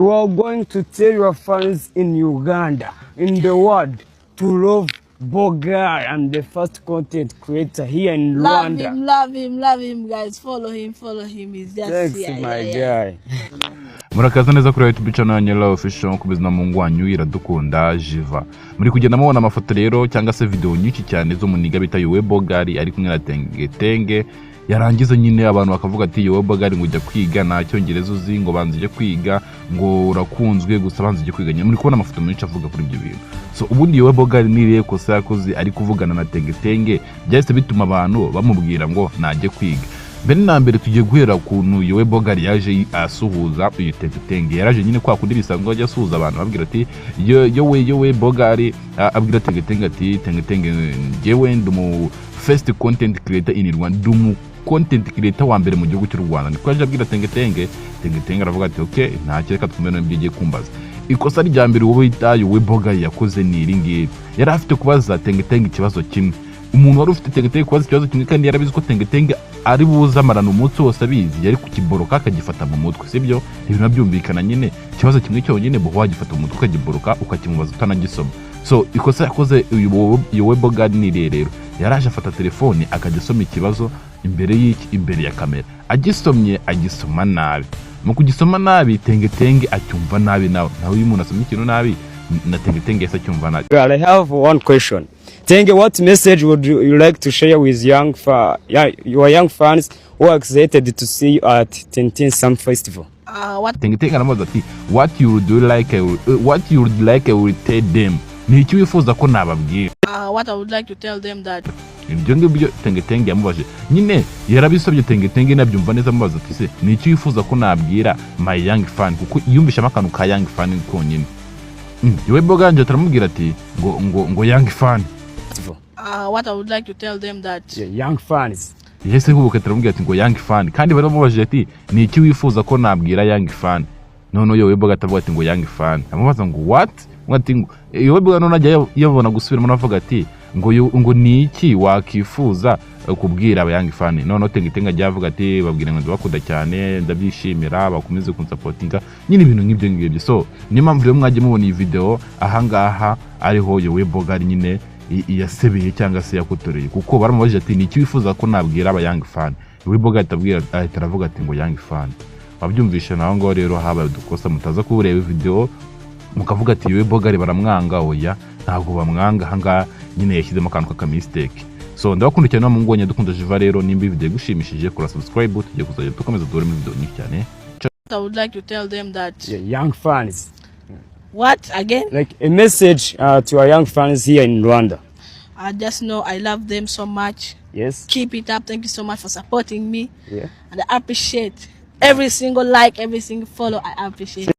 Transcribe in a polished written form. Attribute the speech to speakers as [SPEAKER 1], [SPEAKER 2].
[SPEAKER 1] We are going to tell your fans in Uganda, in the world, to love Bogari. I'm the first content creator here in Rwanda.
[SPEAKER 2] Love him, guys. Follow him. He's just
[SPEAKER 1] Thanks, my guy.
[SPEAKER 3] Murakaza neza kuri YouTube channel ya Nyela Official kubizina mu ngwanyu iradukunda Jiva. Muri kugenda mubona amafoto rero cyangwa se video nyinshi cyane zo muniga bita Yowe Bogari ari kumwe na Tenge. Yarangiza nyine abantu bakavuga ati Yowe Bogari ngo ujya kwiga nta cyongereza uzi ngo banzije kwiga ngo urakunzwe gusa banzije kwiga nyine muri kubona amafoto menshi avuga kuri ibyo bintu. So ubundi Yowe Bogari niriye kosa yakoze ari kuvugana na Tenge byahise bituma abantu bamubwira ngo najye kwiga. Mbere na mbere tugiye guhera kuntu Yowe Bogari yaje asuhuza uyu Tenge yaraje nyine kwa kundi bisanzwe ajya asuhuza abantu babwira ati Yowe Bogari abwira Tenge ati Tenge jewe ndumu first content creator in Rwanda ndumu content creator wa mbere mu gihugu cy'u Rwanda niko yaje abwira Tenge aravuga ati okay nta cyeka twumene mbigiye kumbaza ikosa rya mbere wowe ita Yowe Bogari yakoze ni iringi yari afite kubaza Tenge ikibazo kimwe umuntu wari ufite Tenge kubaza ikibazo kimwe kandi yarabizi ko Tenge ari buza marana umunsi wose abizi yari kukiboroka akagifata mu mutwe sibyo ibintu byumvikana nyine ikibazo kimwe cyonyine bo wagifata mu mutwe ukagiboroka ukakimubaza utanagisoma so ikosa yakoze Yowe Bogari ni rero yaraje afata telefone akagisoma ikibazo imbere ya kamera agisoma nabi mu kugisoma nabi Tenge acyumva nabi nawe uyu muntu asoma ikintu nabi na Tenge yasa cyumva nabi.
[SPEAKER 1] I have one question. Tenge, what message would you like to share with your young fans who are excited to see you at Teng Summer Festival?
[SPEAKER 3] Tenge anamubaza ati what you would like I will tell them. Ni icyo wifuza ko nababwira.
[SPEAKER 2] What I would like to tell them that
[SPEAKER 3] ibyo ngibyo Tenge yamubaje nyine yarabisabye Tenge nabyumva neza amubaza ati se ni icyo wifuza ko nabwira my young fan kuko yumvisha akantu ka young fan konyine. Yowe Bogari ataramubwira ati ngo young fan.
[SPEAKER 2] What I would like to tell them that
[SPEAKER 1] young fans.
[SPEAKER 3] Yese kubuka ataramubwira ati ngo young fan kandi baramubaje ati ni icyo wifuza ko nabwira young fan. None Yowe Bogari atavuga ati ngo young fan. Amubaza ngo what? Ngati Yowe Bogari none ajya yabona gusubira mu avuga ati ngo ni iki wakifuza kubwira aba young fan. None Tenge ajya avuga ati babwira ngo ndabakunda cyane ndabyishimira bakomeze kunsupportinga nyine ibintu ngibyo so niyo mpamvu rero mwagiye mubona iyi video ahangaha ariho Yowe Bogari nyine yasebeye cyangwa se yakotoreye kuko baramubajije ati ni iki wifuza ko nabwira aba young fan. Yowe Bogari aravuga ati ngo young fan. Babyumvisha naho ngo rero habaye udukosa mutaza kureba video mukavuga ati Yowe Bogari baramwanga oya ntabwo bamwanga hanga nyine yashyizemo akantu ka mistake. So ndabakunda cyane mu ngwanya dukunda Jiva rero nimba video gushimishije kora subscribe tujye kuzajya dukomeza dore mu video nyinshi cyane.
[SPEAKER 2] I would like to tell them that
[SPEAKER 1] young fans.
[SPEAKER 2] What again?
[SPEAKER 1] Like a message to our young fans here in Rwanda.
[SPEAKER 2] I just know I love them so much.
[SPEAKER 1] Yes.
[SPEAKER 2] Keep it up. Thank you so much for supporting me.
[SPEAKER 1] Yeah.
[SPEAKER 2] And I appreciate every single like, every single follow. I appreciate